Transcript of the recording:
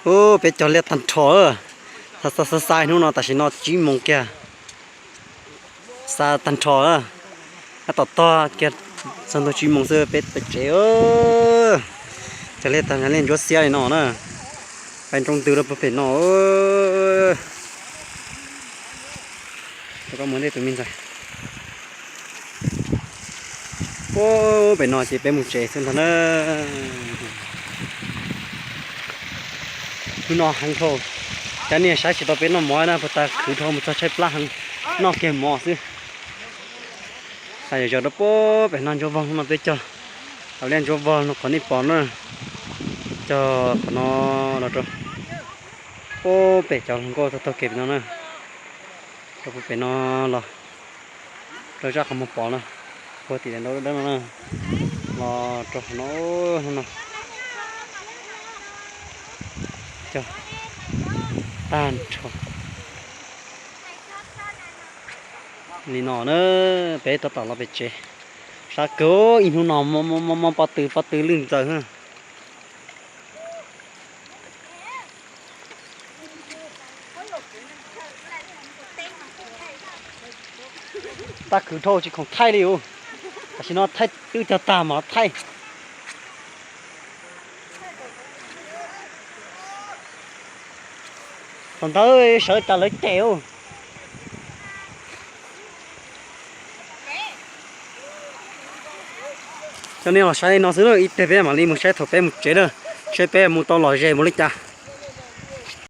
Peb cog liaj tag nrho, xa xa xa hnub no tam sim no tsib moos kiag. Xa tag nrho, tab tom tog kiag, txog ntua tsib moos xwb peb pem tsev. Cog liaj tag, liaj ntsuab xiab li no na. Peb nroo ntws rau puag pem no. Rau koj mus ntej tus me ntxhais. Puag pem no ces peb mus tsev xwb ntag na. Hnub no heev dhau, cov niag saib tsis tau peb noj mov na, puag ta khwv dhau mus txog tshaib plab heev, noj kiag mov xwb. Xa yam zos rau puag pem no, ntsuab vog no peb cog, hauv liaj ntsuab vog no qhov nej pom na, cog qhov no los rau puag pem cov hluas nkauj taug taug kev pem no na, rau puag pem no los rau zaj qhov muag pom no, puag tim daim ntaub dawb no na, los rau qhov no, no cog tag nrho li no na. Peb tab tom los pem tsev, sab kawg ib hnub no mob mob pob tw, pob tw lwj ntxaws. Tag khwv dhau tsis khoom thaij li us, tam sim no thaij twb cog tag mam thaij. Thaum ntawd sawv tas lawv cem us. Coj nej los saib li no xwb, ib pliag peb mam li mus saib thaum peb mus tsev na, saib peb mus tau lom zem mus li cas.